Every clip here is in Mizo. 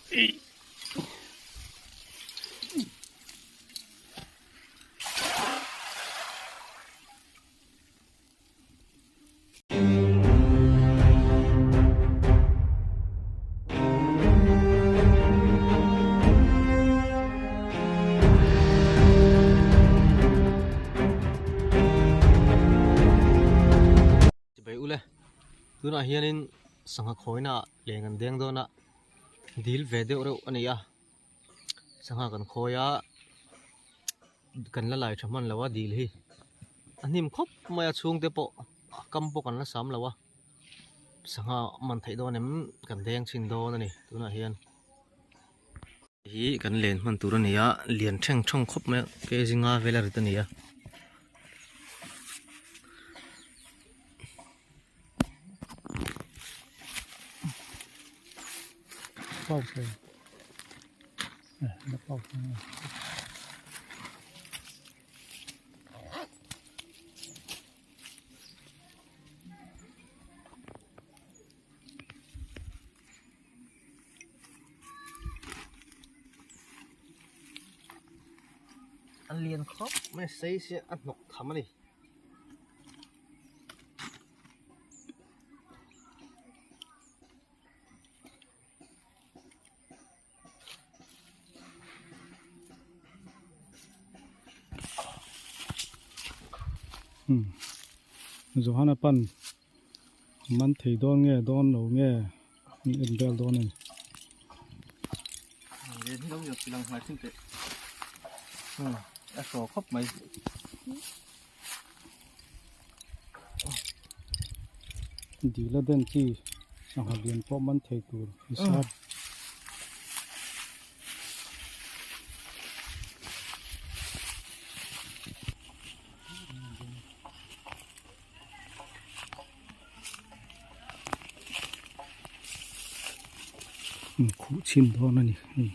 Chibai ule tunah hianin sangha khawina ah leng an deng dawn a dil ve deuh reuh a ni a sangha kan khawi a kan la lai tha hman lo a dil hi a hnim khawp mai a chhungte pawh a kam pawh kan la sam lo a sangha man theih dawn em kan deng chhin dawn a ni tunah hian. Hi kan len hman tur a ni a lian theng thawng khawp mai a kg nga vel a rit a ni a. A lian khawp mai sei sia a hnawk tham a ni. Johana pan man thei dawn nge dawn lo nge an en vel dawn a ni. A hraw khawp mai. Dila den chi sangha lian pawh man thei tur hisap. Khuh chhin dawn a ni hei.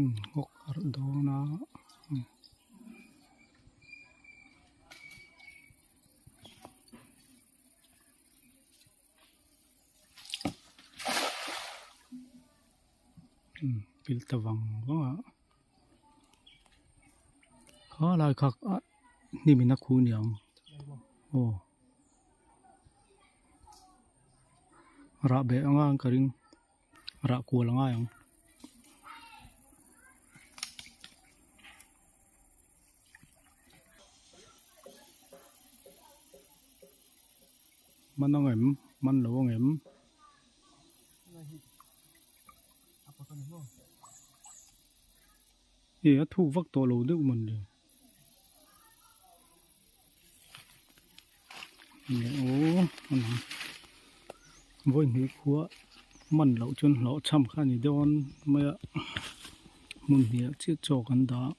Nghawk arh dawn a pil ta vang vang a kha lai kha hnim in a khu niang aw rah beh anga ka ring. Rah kual a ngai ang. Man ang em? Man lo ang em? E a thuk vak tawh lo deuh man le. Aw an ang vawi hnih khua man loh chuan hlawh chham kha a ni dawn mai a hmun hnih ah chiah chaw kan dah a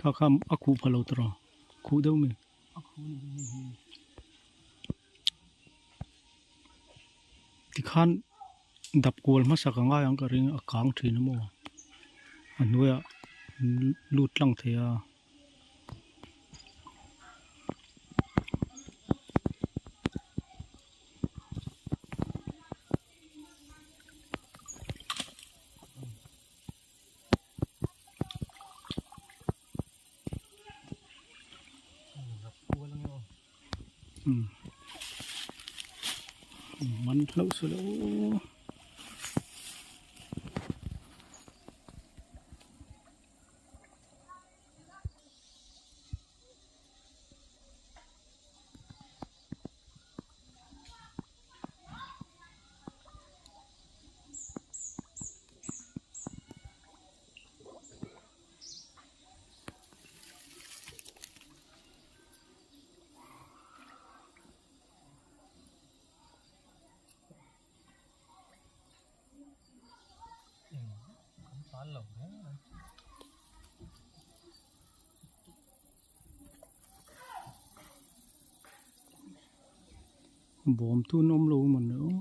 kha kha a khuh pha lo tawh khuh deuh mai. Tikhan dap kual hmasa ka ngai ang ka ring a kang thin a maw a hnuaiah lut tlang thei a. Man hlauh se la aw. Bawm tun awm lo mawn le aw.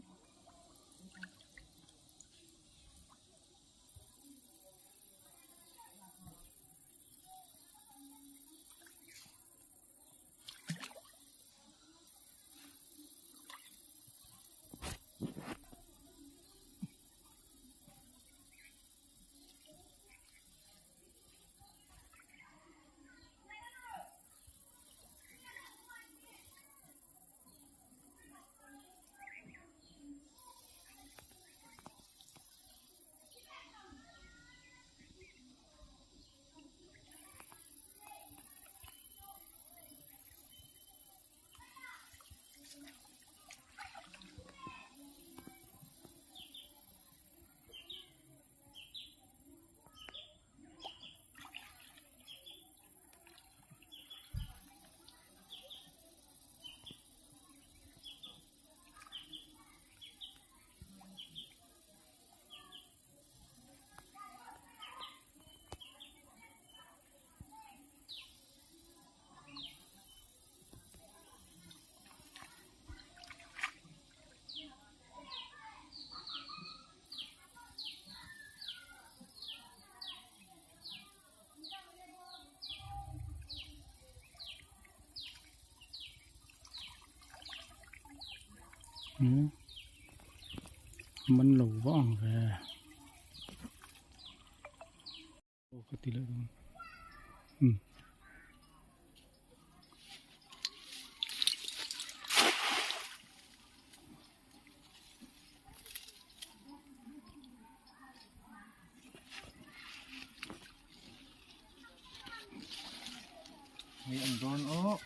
Man lo vah ang ve. Aw ka ti leh dawn. Um. Hei an dawn aw.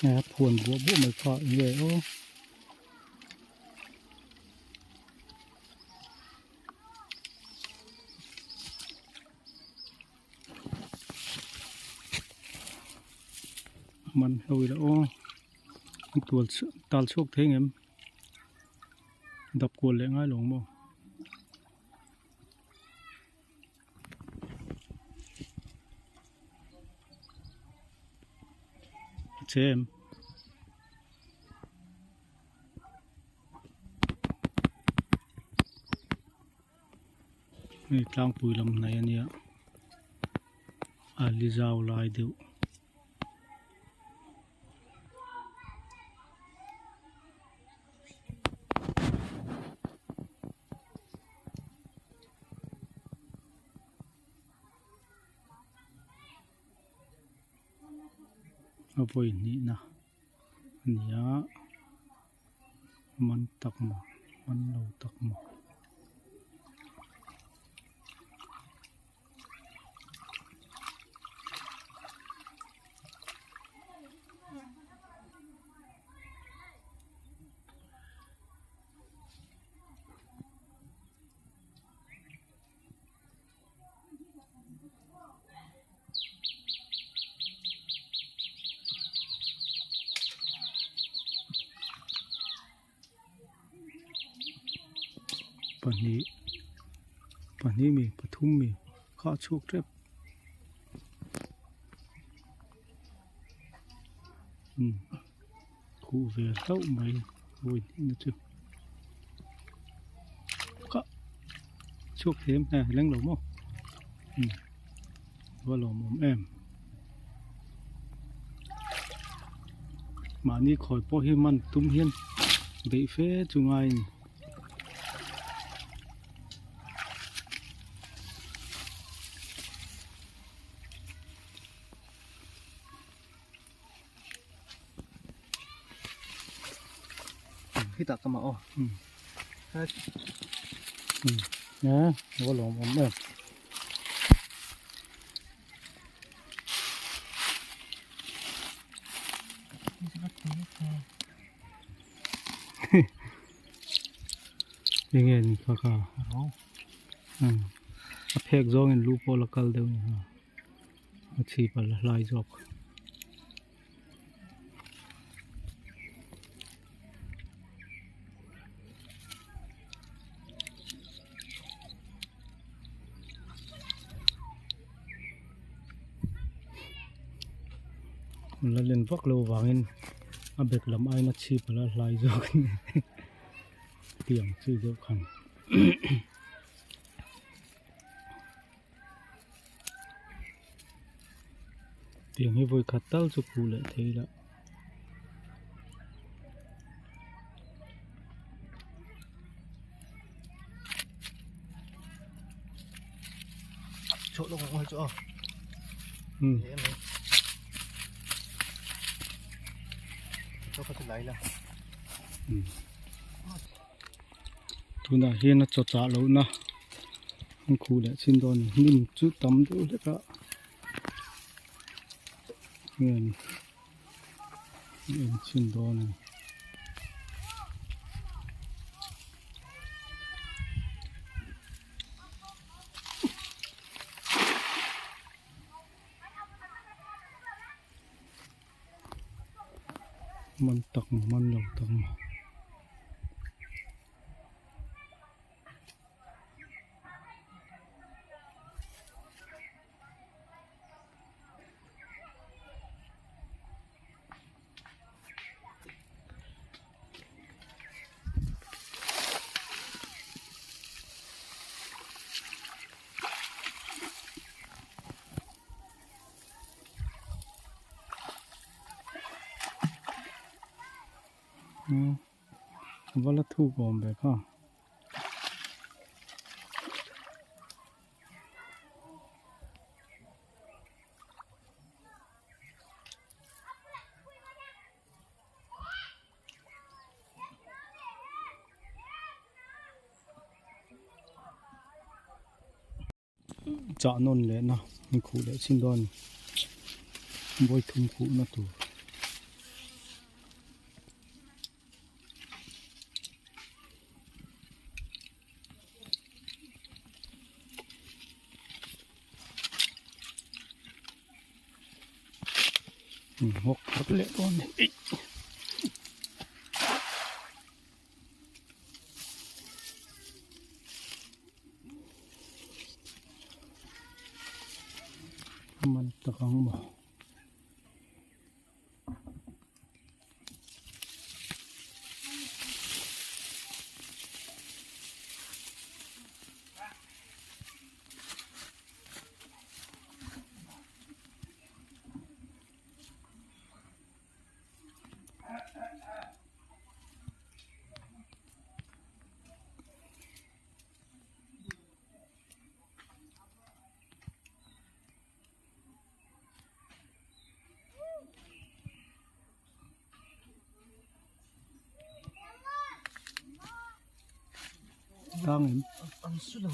A phuan buah buah mai kha eng nge aw. Man ho ila aw tual tal chhuak thei ngem dap kual leh ngai lo ang maw. Chem. Hei tlangpui lam hnai a nia a li zau lai deuh. A vawi hnihna a ni a man tak maw man lo tak maw. Pahnih pahnih mi pathum mi kha a chhuak tep umm khuh ve hlauh mai vawi hnihna chu ka chhuak thei em he leng lo maw umm va lawmawm em mahni khawi pawh hi man tum hian beih fe chu ngai a ni. Khitah ka mah aw. Nge a va lawmawm em. Enge ni kha kha a phek zawngin lu pawh la kal deuh ni ha a chhip a la hlai zawk. La len vak lo vangin a bek lam aiin a chhip a la hlai zawk a ni tiang chi deuh khan. Tiang hi vawi khat tal chu khuh leh thei ila. Chho lawk ang chu aw. Chaw kha chu lai la. Tunah hian a chaw chah lohna an khuh leh chin dawn a ni hnim chu tam deuh hlek a nge ni an en chhin dawn a ni. Man tak maw man lo tak maw. A va la thuk awm ve kha. Chah nawn leh na an khuh leh chin dawn a ni vawi thum khuh na tur. Nghawk khat leh dawn a ni. Man tak ang maw. Tang em. Ang su lo.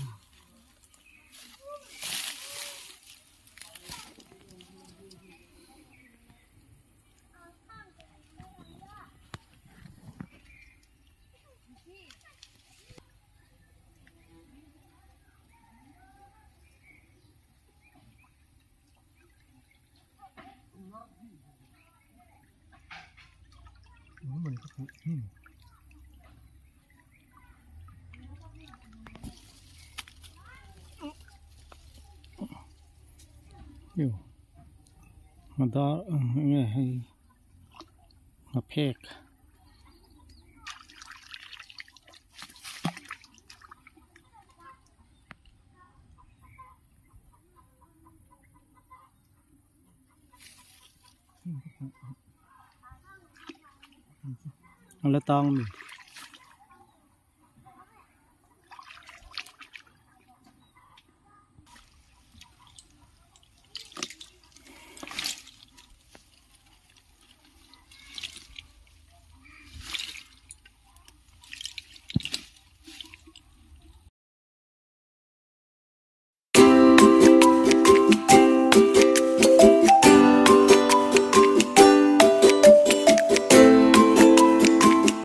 Yêu mà đó nghe hay mà phek la tang mi.